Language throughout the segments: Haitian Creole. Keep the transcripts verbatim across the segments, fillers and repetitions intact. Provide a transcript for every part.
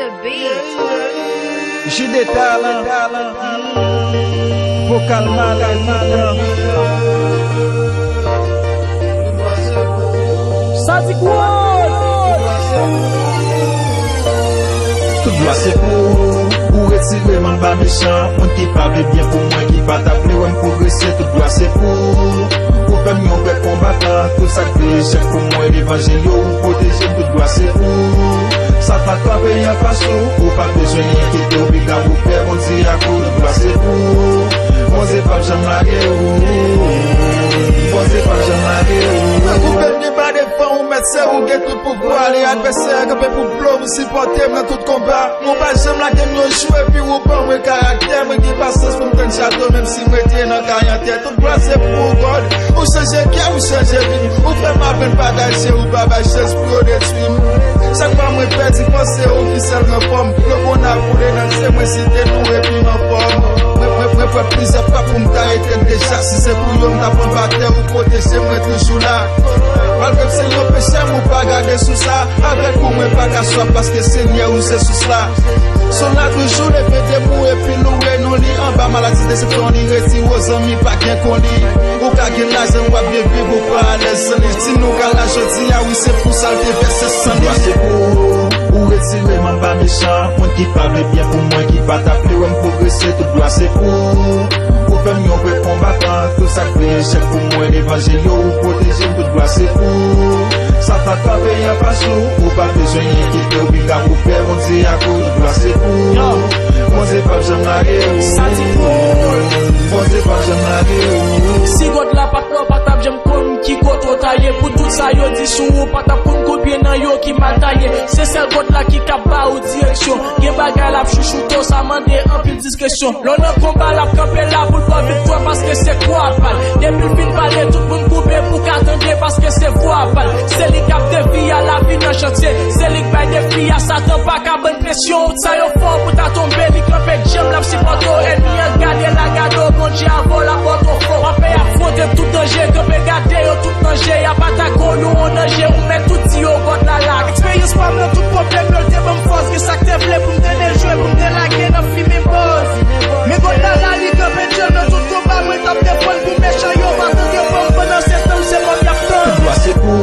J D Talent, vokal malè, malè. Sadik World. Tout glwa se pou ou, ou retire m anba mechan. Moun ki pa vle byen pou mwen, ki pa ta vle wè m pwogrese, tout glwa se pou ou. Ou fè m yon vrè konbatan, tout sa k te echèk pou mwen, levanjil yo, ou pwoteje m, tout glwa se pou ou. Satan kanpe anfas ou, ou pa bezwen enkyete w, piga ou fè Bondye ak ou, tout glwa se pou ou. Bondye p ap janm lage ou, Bondye p ap janm lage ou. Mwen koupe m gen pa devan ou, mèt se ou gen tout pouvwa, lè advèsè a kanpe pou blow, ou sipòte m nan tout konba. Ou pa janm lage m yon jou, epi ou ban mwen karaktè. Mwen gen pasyans pou m tann chato, menm si m rete nan kay antè. Tout glwa se pou ou, God. Ou chanje kè, ou chanje vi m. Ou fè m aprann pataje, ou pa bay chans pou yo detwi m. Chak fwa mwen pèdi panse, ou ki sèl ranfò m. Yo konn ap boule nan je mwen, si te nou epi m anfòm. Mwen, mwen, mwen pran plizyè fwa pou m ta etèn deja. Si se pou yo, m t ap anba tè, ou pwoteje mwen toujou la. Malgre m se yon pechè, m ou pa gade sou sa. Avèk ou mwen pa ka swaf, paske Senyè ou se sous la. Son la toujou leve de mou epi louwe non li. Anba maladi, desepsyon, li retire w, zanmi, pa gen kon li. Ou ka gen lajan, w ap byen viv, ou pa alèz san li. Si nou ka la jodi a, wi, se pou sa l te vèse san li. Glwa se pou ou, ou retire m anba mechan. Moun ki pa vle byen pou mwen, ki pa ta vle wè m pwogrese, tout glwa se pou ou. Ou fè m yon vrè konbatan, tout sa k te echèk pou mwen, levanjil yo, ou pwoteje m, tout glwa se pou ou. Satan kanpe anfas ou, ou pa bezwen enkyete w, piga ou fè Bondye ak ou, tout glwa se pou ou. Bondye p ap janm lage ou, Bondye p ap janm lage ou. Si God la pa t la, w pa t ap janm konn ki kote w ta ye. Pou tout sa yo di sou ou, pa t ap konn konbyen nan yo ki mal taye. Se sèl God la ki kab ba ou direksyon. Gen bagay l ap chouchoute w, sa mande anpil diskresyon. Lè w nan konba, l ap kanpe la pou l ba w viktwa, paske se kwa pa l. Depi l fin pale, tout moun koupe pou ka tande, paske se vwa pa l. Se li k ap defi a lavi nan chantye. Se li k bay defi a, Satan pa ka ban l presyon. Tout sa yo fè w pou ta tonbe, li kanpe djanm, l ap sipòte w. Ènmi an gade la, gade w, Bondye avè w, l ap ba w twò fò. W ap afwonte tout danje, kanpe gade yo tout nan je. Y ap atake w, nou an danje, ou mèt tout di yo, God la la. Eksperyans pa m nan tout pwoblèm yo, l te ban m fòs, gen sa k te vle pou m te dejwe, pou m te lage nan fimen bòz. Men God la la, li kanpe djanm nan tout konba, mwen t ap defann pou mechan yo pa tante ban m pandan se tan m se mò y ap tann. Tout glwa se pou ou,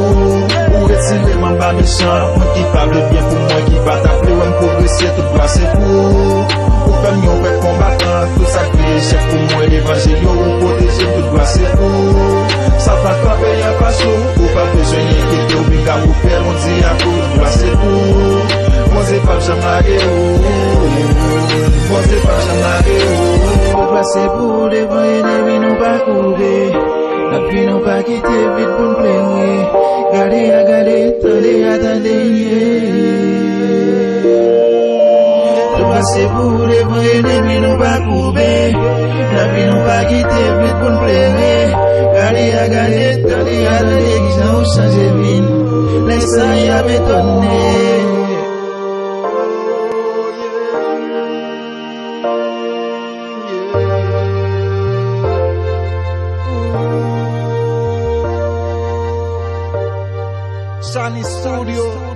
ou retire m anba mechan. Moun ki pa vle byen pou mwen, ki pa ta vle wè m pwogrese, tout glwa se pou ou. Ou fè m yon vrè konbatan, tout sa k te echèk pou mwen, levanjil yo, ou pwoteje m, tout glwa se pou ou. Satan kanpe anfas ou, ou pa bezwen enkyete w, piga ou fè Bondye ak ou, tout glwa se pou ou. Bondye p ap janm lage ou, Bondye p ap janm lage ou. Tout glwa se pou ou, devan ènmi nou pa koube. Lavi nou pa kite vid pou n plere. Gade a gade, tande a tande, yeah. Tout glwa se pou ou, devan ènmi nou pa koube. Lavi nou pa kite vid pou n plere. Gade a gade, tande a tande, kijan ou chanje vi n. Lè sa y ap etone. Sani Studio.